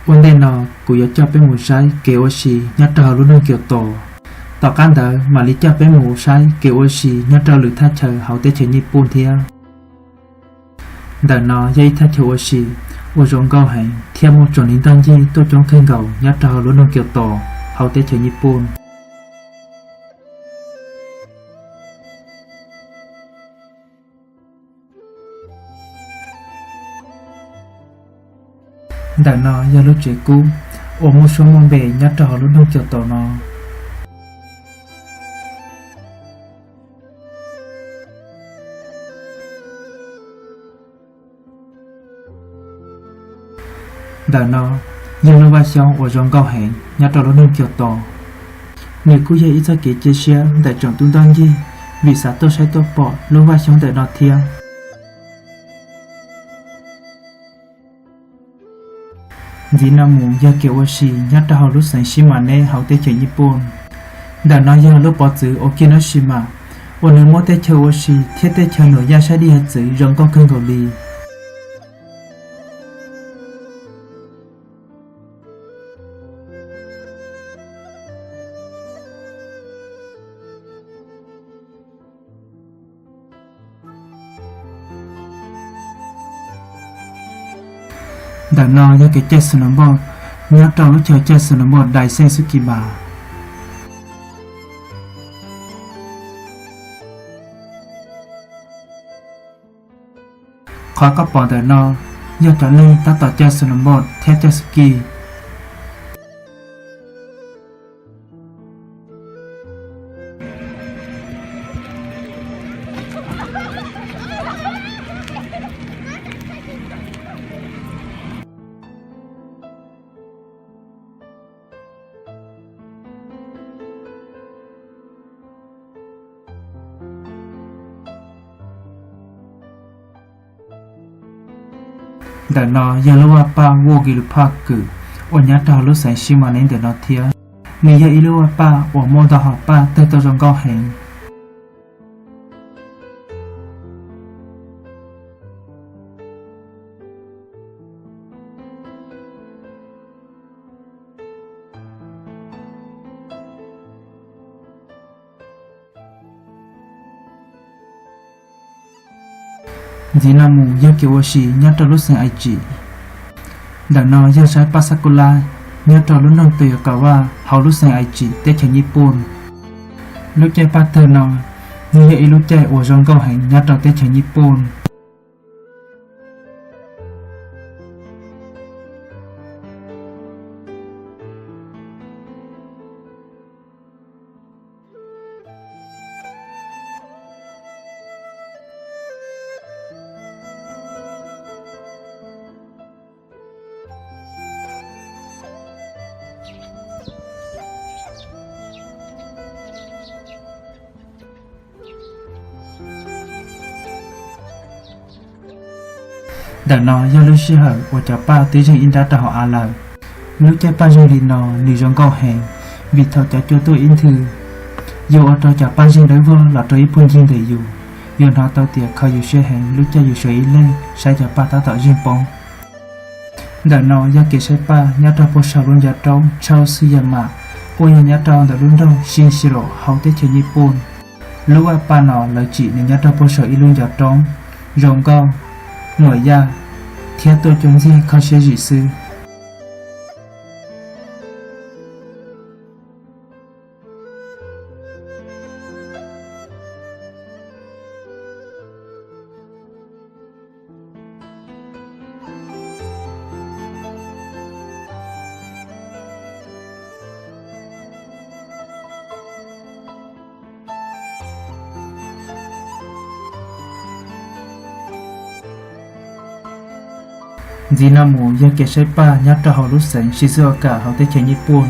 Ua ntej no kuv yuav coj peb mus saib kev ua si nyob rau hauv lub nroog Kiaus Tos. Tom qab ntawd mam li coj peb mus saib kev ua si nyob rau lwm thaj chaw hauv teb chaws Nyij Pooj thiab. Ntawm no yog ib thaj chaw ua si uas zoo nkauj heev thiab muaj tsoom niag ntoj ncig tuaj coob kawg nkaus nyob rau hauv lub nroog Kiaus Tos hauv teb chaws Nyij Pooj. Ntawm no yog lub tsev kub uas muaj suab muaj npe nyob rau hauv lub nroog Kiaus Tos no. Ntawm no yog lub vaj xyoob uas zoo nkauj heev nyob rau lub nroog Kiaus Tos. Nws kuj yog ib txoj kev cia siab ntawm tsoom tub ntoj ncig vim xav tuaj saib tuaj pom lub vaj xyoob ntawm no thiab. Ntxiv no mus yog kev ua si nyob rau hauv lub xeev Xiv Mas Neb hauv teb chaws Nyij Pooj. Ntawm no yog lub pov txwv Okinoshima uas nws muab tej chaw ua si thiab tej chaw nuam yaj saib dib hav txwv zoo nkauj kawg nkaus li. Ntawm no yog kev caij snowboard nyob rau lub chaw caij snowboard Daisen Tsukiba. Qhov koj pom ntawm no yog cov neeg tab tom caij snowboard thiab caij ski. Ntawm no yog lub vaj paj Wogil Park uas nyob rau hauv lub xeev Xiv Mas Neb ntawm no thiab. Nws yog ib lub vaj paj uas muaj ntau hom paj tawg tau zoo nkauj heev. Ntxiv no mus yog kev ua si nyob rau lub xeev Aitsiv. Ntawm no yog saib paj Sakula nyob rau lub nroog Toyookawa hauv lub xeev Aitsiv teb chaws Nyij Pooj. Lub caij paj tawg no nws yog ib lub caij uas zoo nkauj heev nyob rau teb chaws Nyij Pooj. Ntawm no yog lub sij hawm uas cov paj twb zeeg ib nrab rau hauv av lawm. Lub caij paj zeeg li no nws zoo nkauj heev, vim thaum cov cua tuaj ib nthwv, yuav ua rau cov paj zeeg dawb vog los rau ib puag ncig ntawm yus, yuav hnov tau tias kho yus siab heev lub caij yus sawv ib leeg saib cov paj tab tom zeeg poob. Ntawm no yog kev saib paj nyob rau puag saum lub ncov roob Chaw Xwm Yam Mam, uas yog nyob rau ntawm lub nroog Sin Xi Los hauv teb chaws Nyij Pooj. Lub vaj paj no lawv tsim nws nyob rau puag saum ib lub ncov roob zoo nkauj, nuam yaj, thiab tuaj coob ntxiag kho siab zim xwb. Ntxiv no mus yog kev saib paj nyob rau hauv lub xeev Shizuoka hauv teb chaws Nyij Pooj.